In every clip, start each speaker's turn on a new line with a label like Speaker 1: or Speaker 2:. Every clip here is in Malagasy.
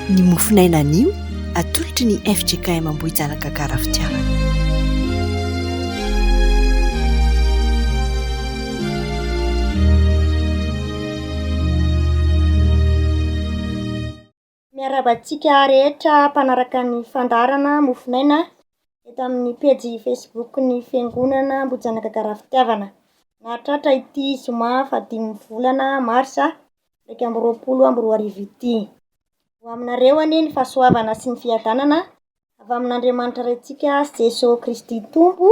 Speaker 1: Ny mofonaina anio atolotry ny fjkm Ambohijanaka Gara Fitiavana.
Speaker 2: Miarahaba antsika rehetra mpanaraka ny fandaharana Mofonaina eto amin'ny pejy Facebook-n'ny Fiangonana Ambohijanaka Gara Fitiavana. Nahatratra ity zoma fahadimin'ny volana marsa 2021 ity. Ho aminareo anie ny fahasoavana sy ny fiadanana avy amin'Andriamanitra Raintsika sy Jesoa Kristy Tompo.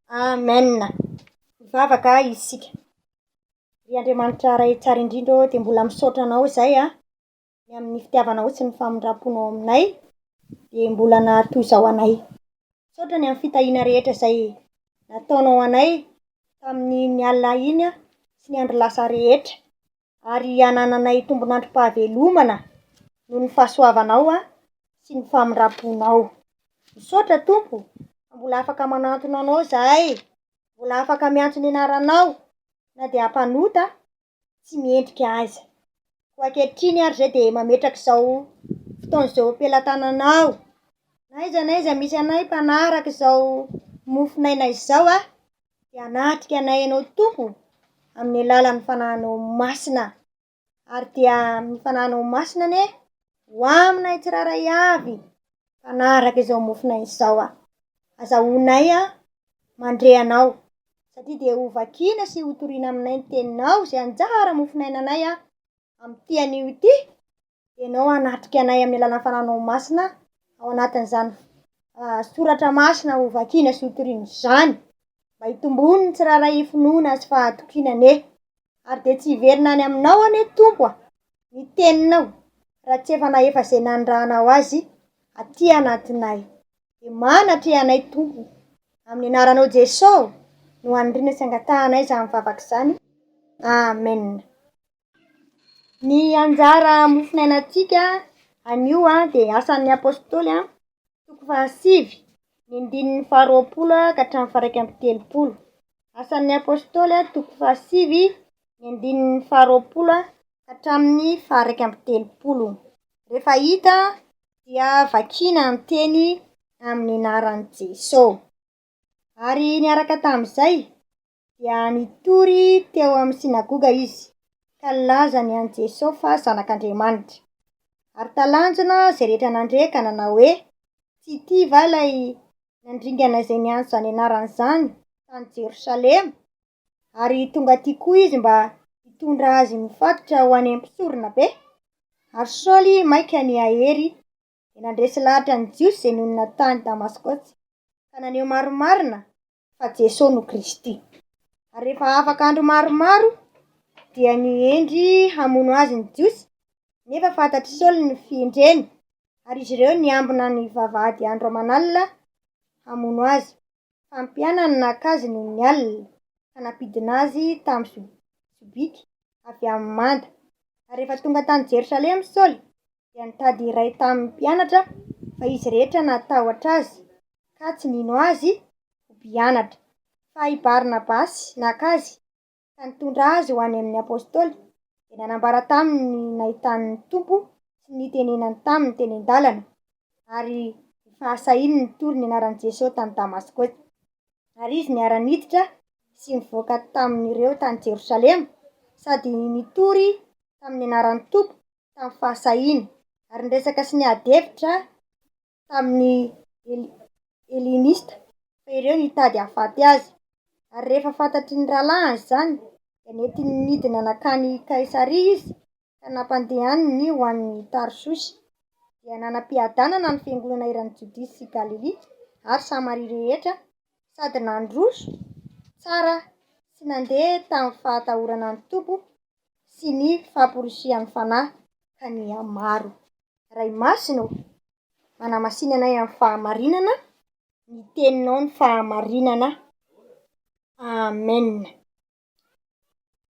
Speaker 2: Amen. Mivavaka isika. Ry Andriamanitra Ray tsara indrindra ô, dia mbola misaotra Anao izay a, ny amin'ny fitiavanao sy ny famindram-ponao aminay, dia mbola nahatoy izao anay. Misaotra ny amin'ny fitahiana rehetra izay nataonao anay tamin'iny alina iny sy ny andro lasa rehetra, ary hanananay tombon'androm-pahavelomana noho ny fahasoavanao sy ny famindram-ponao. Misaotra Tompo fa mbola afaka manantona Anao izahay, mbola afaka miantso ny anaranao na dia mpanota tsy mendrika aza. Koa ankehitriny ary izay dia mametraka izao fotoana izao am-pelatananao. Na aiza na aiza misy anay mpanaraka izao mofon'aina izao a, dia hanatrika anay Ianao Tompo amin'ny alalan'ny Fanahinao Masina. Ary dia ny Fanahinao Masina anie ho aminay tsirairay avy mpanaraka izao mofon'aina izao a. Azahoanay mandre Anao satria dia ho vakiana sy ho toriana aminay ny teninao izay anjara mofon'aina anay amin'ity anio ity. Ianao hanatrika anay amin'ny alalan'ny Fanahinao Masina ao anatin'izany soratra masina ho vakiana sy ho toriana izany mba hitomboan'ny tsirairay finoana sy fahatokiana anie. Ary dia tsy hiverina any aminao anie Tompo a, ny teninao raha tsy efa nahefa izay nanirahanao azy aty anatinay. Dia manatreha anay Tompo. Amin'ny anaranao Jeso no aniriana sy angatahanay izany vavaka izany. Amen. Ny anjara mofonainantsika anio dia Asan'ny Apostoly toko fahasivy, ny andininy faharoapolo ka hatramin'ny faha-31. Asan'ny Apostoly toko fahasivy, ny andininy faharoapolo ka hatramin'ny faha-31. Rehefa hita dia vakiana ny teny amin'ny anaran'i Jeso. Ary niaraka tamin'izay dia nitory teo amin'ny synagoga izy ka nilaza ny an'i Jeso fa Zanak'Andriamanitra. Ary talanjona izay rehetra nandre ka nanao hoe, Tsy ity va ilay nandringana izay niantso izany anarana izany tany Jerosalema? Ary tonga aty koa izy mba hitondra azy mifatotra ho any amin'ny mpisoronabe? Ary Saoly mainka nihahery dia nandresy lahatra ny Jiosy izay nonina tany Damaskosy, ka naneho marimarina fa Jesoa no Kristy. Ary rehefa afaka andro maromaro dia nihendry hamono azy ny Jiosy, nefa fantatr'i Saoly ny fihendreny, ary izy ireo niambina ny vavahady andro aman'alina hamono azy. Fa ny mpianany naka azy nony alina, ka nampidina azy tamin'ny sobiky avy amin'ny manda. Ary rehefa tonga tany Jerosalema Saoly, dia nitady iray tamin'ny mpianatra, fa izy rehetra natahotra azy, ka tsy nino azy ho mpianatra. Fa i Barnabasy naka azy, ka nitondra azy ho any amin'ny apostoly, dia nanambara taminy ny nahitany ny Tompo sy ny nitenenany taminy teny an-dalana, ary ny fahasahiany nitory ny anaran'i Jesoa tany Damaskosy. Ary izy niara-niditra sy nivoaka tamin'ireo tany Jerosalema, sady nitory tamin'ny anaran'ny Tompo tamin'ny fahasahiana, ary niresaka sy niady hevitra tamin'ny Helenista, fa ireo nitady hahafaty azy. Ary rehefa fantatry ny rahalahiny izany, dia nentiny nidina nankany Kaisaria izy ka nampandehaniny ho any Tarsosy. Dia nanam-piadanana ny fiangonana eran'i Jodia sy Galilia ary Samaria rehetra, sady nandroso tsara sy nandeha tamin'ny fahatahorana ny Tompo sy ny famporisihan'ny Fanahy ka nihamaro. Ray Masina ô, manamasina anay amin'ny fahamarinana, ny teninao ny fahamarinana. Amen.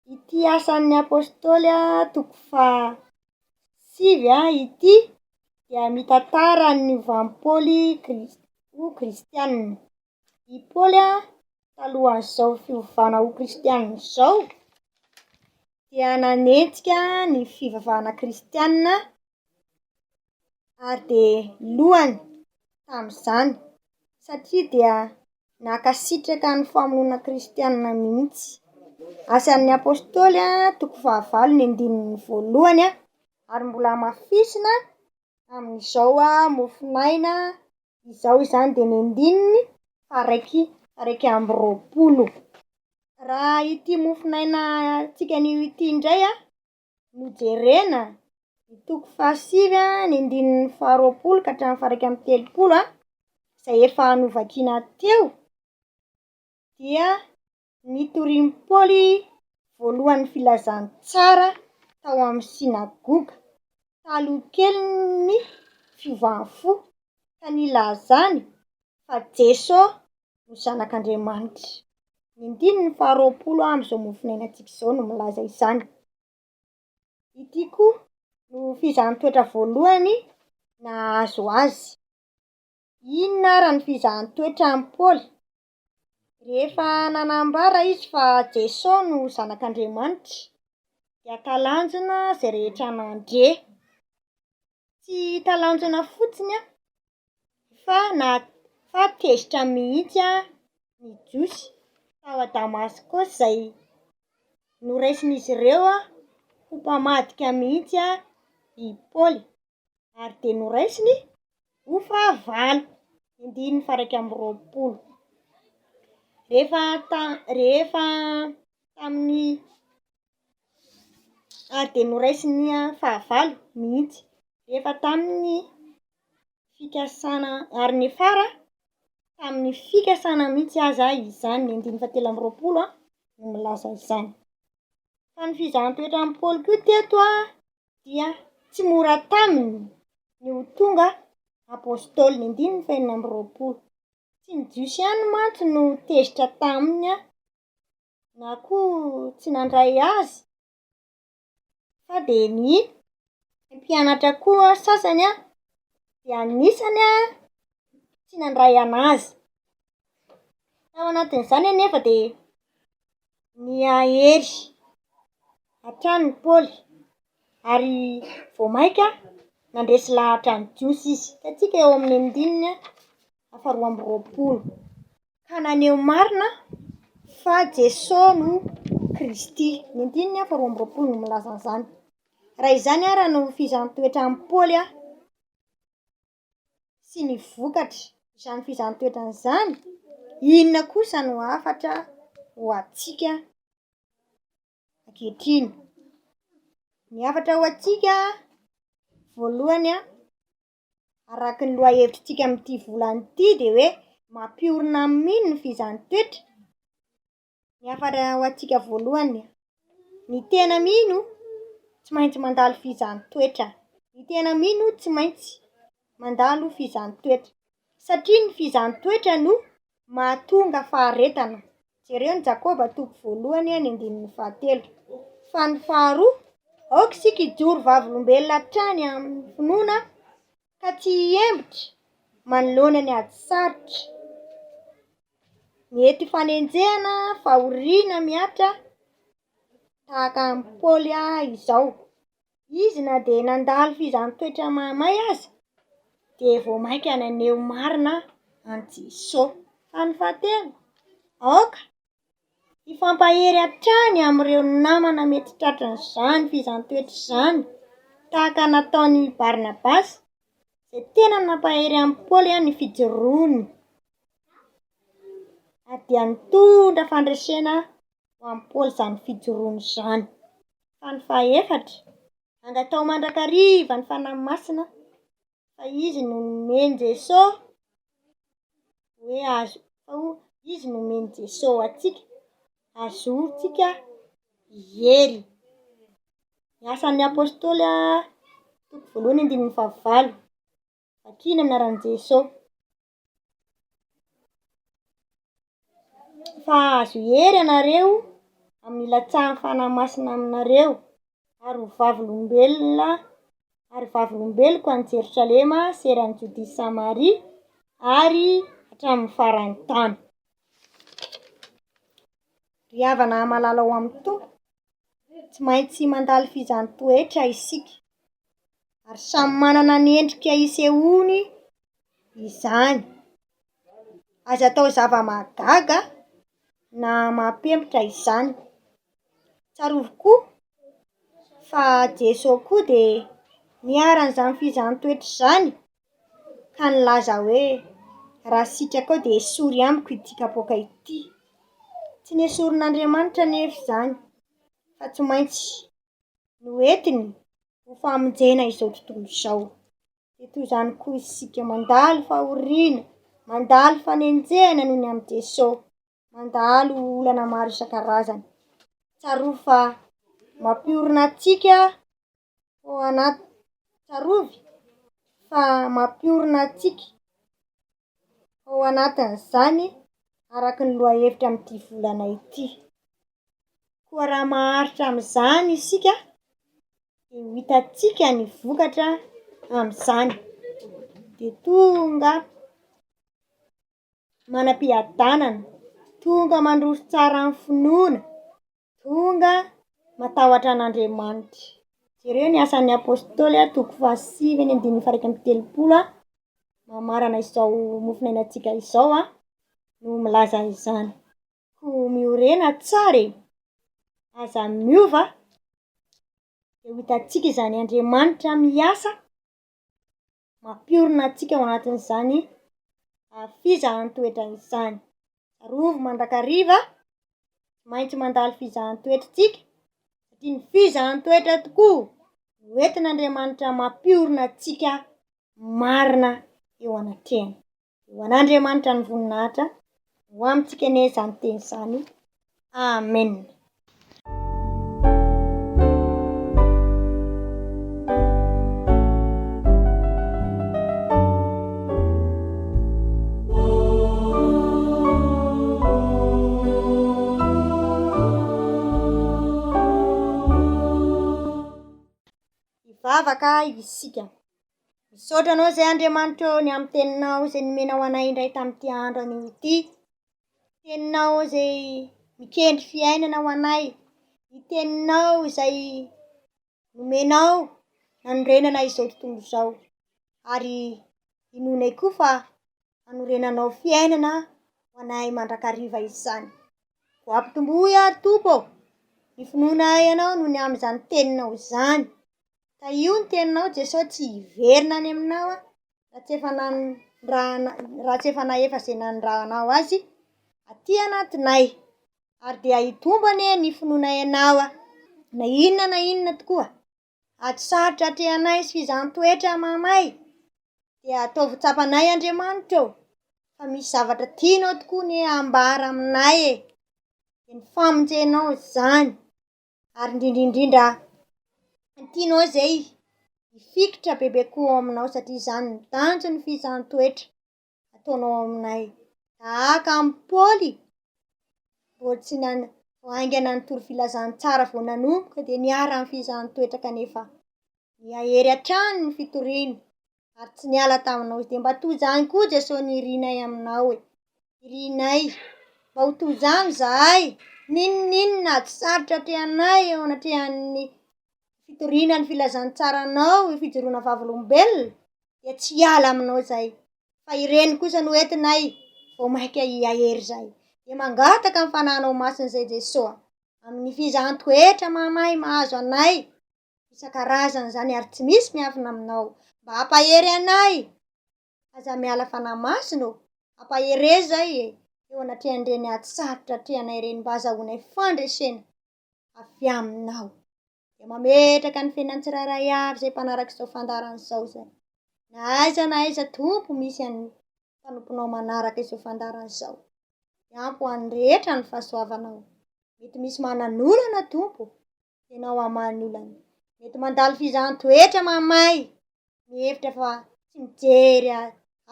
Speaker 2: Ity asan'ny Apostoly toko faha sivy ity dia mitantara ny niovan'i Paoly ho kristianina. I Paoly talohan'izao fiovana ho kristianina izao dia nanenjika ny fivavahana kristianina. Ary dia lohany tamin'izany, satria dia nankasitraka ny famonoana kristiana mihitsy. Asan'ny Apostoly toko fahavalo ny andininy voalohany ary mbola hamafisina amin'izao mofonaina izao izany dia ny andininy faha-21. Raha ity mofonainantsika anio ity indray no jerena, ny toko fahasivy ny andininy faharoapolo ka hatramin'ny faha-31 izay efa novakiana teo dia nitorian'i Paoly voalohan'ny filazantsara tao amin'ny synagoga, taloha kelin'ny fiovany fo, ka nilazany fa Jeso no Zanak'Andriamanitra. Ny andininy faharoapolo amin'izao mofonainantsika izao no milaza izany. Ity koa no fizahan-toetra voalohany nahazo azy. Inona ara ny fizahan-toetra an'i Paoly? Rehefa nanambara izy fa Jesoa no Zanak'Andriamanitra, dia talanjona izay rehetra nandre. Tsy talanjona fotsiny fa na fa tezitra mihitsy ny Jiosy tao Damaskosy izay noraisin'izy ireo ho mpamadika mihitsy i Paoly. ary dia noraisiny ho fahavalo, andininy faha-21. Rehefa ta- rehefa tamin'ny ary dia noraisiny fahavalo mihitsy, rehefa tamin'ny fikasana ary niafara tamin'ny fikasana mihitsy aza izany, ny andininy fahatelo amby roapolo no milaza izany. Fa ny fizahan-toetran'i Paoly koa teto dia tsy mora taminy ny ho tonga apostoly, ny andininy fahenina amby roapolo. Tsy ny Jiosy ihany mantsy no tezitra taminy na koa tsy nandray azy fa dia ny mpianatra koa sasany dia anisany tsy nandray an'azy. Tao anatin'izany anefa dia nihahery hatrany i Paoly ary vao mainka nandresy lahatra ny Jiosy izy. Hitantsika eo amin'ny andininy faharoa amby roapolo ka naneho marina fa Jesoa no Kristy. Ny andininy faharoa amby roapolo no milaza an'izany. Raha izany ara no fizahan-toetra an'i Paoly sy ny vokatry izany fizahan-toetrany izany, inona kosa no hafatra ho antsika ankehitriny? Ny hafatra ho antsika voalohany, araka ny lohahevitritsika amin'ity volana ity dia hoe mampiorina ny mino ny fizahan-toetra. Ny hafatra ho antsika voalohany, ny tena mino tsy maintsy mandalo fizahan-toetra, ny tena mino tsy maintsy mandalo fizahan-toetra satria ny fizahan-toetra no mahatonga faharetana. Jereo ny Jakoba toko voalohany ny andininy fahatelo. Fa ny faharoa, aoka isika hijoro vavolombelona hatrany amin'ny finoana ka tsy hihemotra manoloana ny ady sarotra. Mety fanenjehana, fahoriana mihatra tahaka an'i Paoly izao. Izy na dia nandalo fizahan-toetra mahamay aza dia vao mainka naneho marina an'i Jesoa. Fa ny fahatelo, aoka hifampahery hatrany amin'ireo namana mety tratran'izany fizahan-toetra izany tahaka nataon'i Barnabasy izay tena nampahery an'i Paoly ny fijoroany ary dia nitondra fandresena ho an'i Paoly izany fijoroany izany. Fa ny fahaefatra, angataho mandrakariva ny Fanahy Masina fa Izy no nomen'i Jesoa hoe azo fa ho Izy no nomen'i Jesoa ho antsika, azotsika hery. Ny Asan'ny Apostoly toko voalohany andininy fahavalo, vakina amin'ny anaran'i Jesoa. Fa hahazo hery ianareo amin'ny hilatsahan'ny Fanahy Masina aminareo, ary ho vavolombelona ary vavolombeloko any Jerosalema sy eran'i Jodia sy Samaria ary hatramin'ny faran'ny tany. Ry havana malala ao amin'ny Tompo, tsy maintsy mandalo fizahan-toetra isika. Ary samy manana ny endrika isehoany izany. Aza atao zava-mahagaga na mampihemotra izany. Tsarovy koa fa Jesoa koa dia niharan'izany fizahan-toetra izany ka nilaza hoe, Raha sitrakao dia esory amiko ity kapoaka ity. Tsy nesorin'Andriamanitra anefa izany fa tsy maintsy noentiny ho famonjena izao tontolo izao. Dia toy izany koa isika, mandalo fahoriana, mandalo fanenjehana noho ny amin'i Jesoa, mandalo olana maro isan-karazany. Tsarovy fa mampiorina antsika ao anaty, tsarovy fa mampiorina antsika ao anatin'izany araka ny lohahevitra amin'ity volana ity. Koa raha maharitra amin'izany isika dia ho hitantsika ny vokatra amin'izany. Dia tonga manam-piadanana, tonga mandroso tsara amin'ny finoana, tonga matahotra an'Andriamanitra. Jereo ny Asan'ny Apostoly toko fahasivy ny andininy faha-31 mamarana izao mofonainantsika izao no milaza izany. Koa miorena tsara e! Aza miova, dia ho hitantsika izany Andriamanitra miasa mampiorina antsika ao anatin'izany fizahan-toetra izany. Tsarovy mandrakariva, tsy maintsy mandalo fizahan-toetra isika, satria ny fizahan-toetra tokoa no entin'Andriamanitra mampiorina antsika marina eo anatrehany. Ho an'Andriamanitra ny voninahitra, ho amintsika anie izany teny izany. Amen. Hivavaka isika. Misaotra Anao izay Andriamanitra ô ny amin'ny teninao izay nomenao anay indray tamin'ity andro anio ity. Teninao izay mikendry fiainana ho anay. Ny teninao izay nomenao nanorenana izao tontolo izao. Ary inoanay koa fa hanorenanao fiainana ho anay mandrakariva izany. Koa ampitomboy ary Tompo ô, ny finoanay Anao noho ny amin'izany teninao izany. Tahio ny teninao Jesosy tsy hiverina any aminao aho raha tsy efa nanirahana raha tsy efa nahefa izay nanirahanao azy aty anatinay ary dia hitombo anie ny finoanay anao aho na inona na inona tokoa ady sarotra atrehanay sy fizahan-toetra mamay dia ataovy tsapanay Andriamanitra ô fa misy zavatra tianao tokoa anie ambara aminay e dia ny famonjenao izany ary indrindra indrindra tianao izay hifikitra bebe koa ao aminao satria izany no tanjon'ny fizahan-toetra ataonao aminay. Tahaka an'i Paoly, vao tsy nan- vao haingana nitory filazantsara vao nanomboka dia niharan'ny fizahan-toetra kanefa nihahery hatrany ny fitoriany ary tsy niala taminao izy. Dia mba toy izany koa Jesosy ny irinay aminao e. Irinay mba ho toy izany izahay, n'inon'inona ady sarotra atrehanay eo anatrehan'ny fitoriana ny filazantsaranao, io fijoroana vavolombelona, dia tsy hiala aminao izahay, fa ireny kosa no entinay vao mainka hihahery izahay. Dia mangataka ny Fanahinao Masina izay Jesoa, amin'ny fizahan-toetra mahamay mahazo anay, isan-karazany izany ary tsy misy miafina aminao mba hampahery anay aza miala fanahy masina ô ampaherezo zay e eo anatrehan'ireny ady sarotra atrehanay ireny mba azahoanay fandresena avy aminao dia mametraka ny fiainan'ny tsirairay avy izay mpanaraka izao fandaharana izao izay na aiza na aiza tompo misy an'ny mpanomponao manaraka izao fandaharana izao dia ampy ho an'ny rehetra ny fahasoavanao mety misy manan'olana tompo Ianao hamaha ny olana. Mety mandalo fizahan-toetra mahamay, mihevitra fa tsy mijery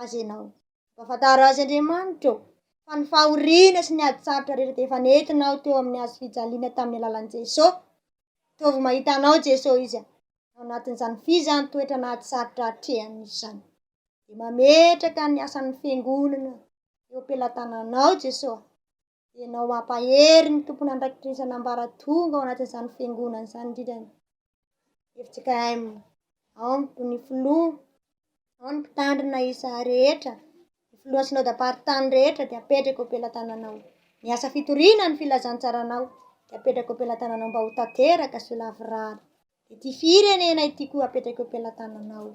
Speaker 2: azy ianao. Mba fantaro azy Andriamanitra ô, fa ny fahoriana sy ny ady sarotra rehetra dia efa nentinao teo amin'ny hazo fijaliana tamin'ny alalan'i Jesoa. Ataovy mahita anao Jesoa izy ao anatin'izany fizahan-toetra na ady sarotra atrehany izany. Dia mametraka ny asan'ny fiangonana eo am-pelatananao Jesoa. Ianao hampahery ny tompon'andraikitra isan'ambaratonga ao anatin'izany fiangonana izany, indrindra ny fjkm. Ao ny filoha, ao ny mpitandrina isa rehetra, ny filoha synodam-paritany rehetra dia apetrako eo am-pelatananao. Ny asa fitoriana ny filazantsaranao dia apetrako eo am-pelatananao mba ho tanteraka sy ho lavorary. Ity firenena ity koa apetrako eo am-pelatananao.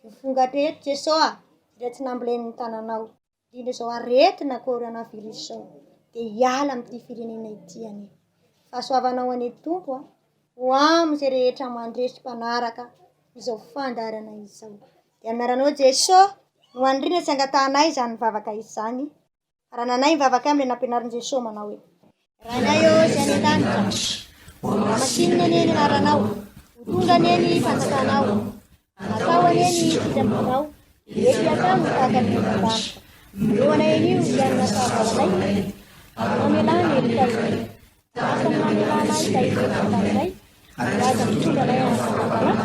Speaker 2: Voafonga hatreto Jeso a, ireo tsy nambolen'ny tananao. Indrindra izao aretina coronavirus izao dia hiala amin'ity firenena ity anie. Fahasoavanao anie Tompo a, ho amin'izay rehetra mandre sy mpanaraka izao fandaharana izao. Dia amin'ny anaranao Jeso no aniriana sy angatahanay izany vavaka izany. Farananay ny vavakay amin'ilay nampianarin'i Jesoa manao hoe, Rainay ô izay any an-danitra, hohamasinina anie ny anaranao, ho tonga anie ny fanjakanao, atao anie ny sitraponao, ety an-tany ho tahaka ny any an-danitra. Omeo anay anio ny hanina sahabo anay, ary mamelà ny helokay, tahaka ny namelanay izay heloka taminay, ary aza mitondra anay any am-panjakana,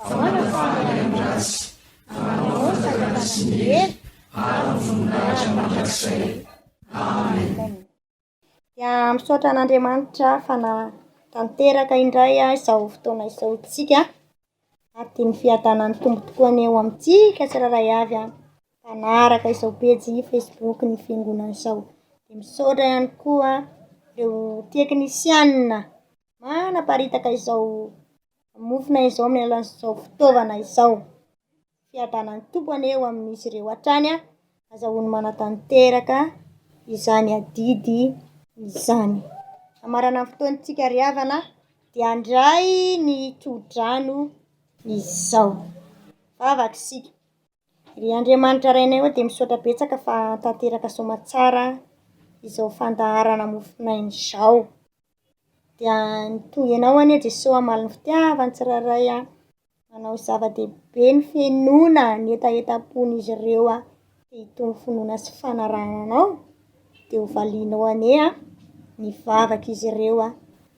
Speaker 2: fa manafaha anay amin'ny ratsy. Aminao ny fanjakana sy ny hery ary ny voninahitra mandrakizay. Amen. Dia misaotra an'Andriamanitra fa nahatanteraka indray izao fotoana izao isika. Ary dia ny fiadanan'ny Tompo tokoa anie ho amintsika tsirairay avy mpanaraka izao pejy Facebook ny fiangonana izao. Dia misaotra ihany koa ireo teknisianina manaparitaka izao mofona izao amin'ny alalan'izao fitaovana izao. Fiadanan'ny Tompo anie ho amin'izy ireo hatrany, azahoany manatanteraka izany adidy izany. Hamarana ny fotoantsika ry havana dia handray ny tsodrano izao. Vavaka isika. Ry Andriamanitra Rainay ô dia misaotra betsaka fa tanteraka soamatsara izao fandaharana mofonaina izao. Dia ny toy Ianao anie Jesoa hamaly ny fitiavany tsirairay an, manao zava-dehibe ny finoana ny hetahetam-pon'izy ireo an, te hitombo finoana sy fanarahana Anao, dia ho valianao anie an ny vavak'izy ireo an,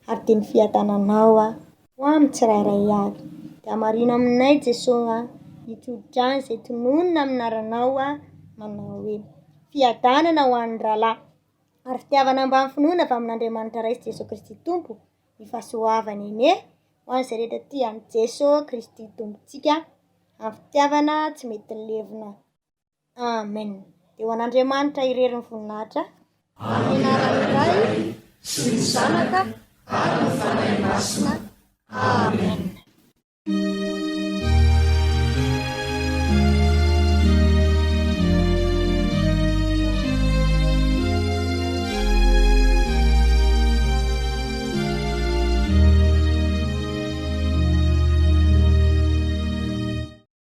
Speaker 2: ary dia ny fiadananao an ho amin'ny tsirairay avy. Dia hamarino aminay Jesoa an, ny tso-drano izay tononina amin'ny anaranao an, manao hoe, fiadanana ho an'ny rahalahy. Ary fitiavana ambany finoana avy amin'Andriamanitra Ray sy Jesoa Kristy Tompo, ny fahasoavany anie ho an'izay rehetra tia an'i Jesoa Kristy Tompontsika, amin'ny fitiavana tsy mety levona. Amen. Dia ho an'Andriamanitra irery ny voninahitra, amin'ny anaran'ny Ray sy ny Zanaka ary ny Fanahy Masina. Amen.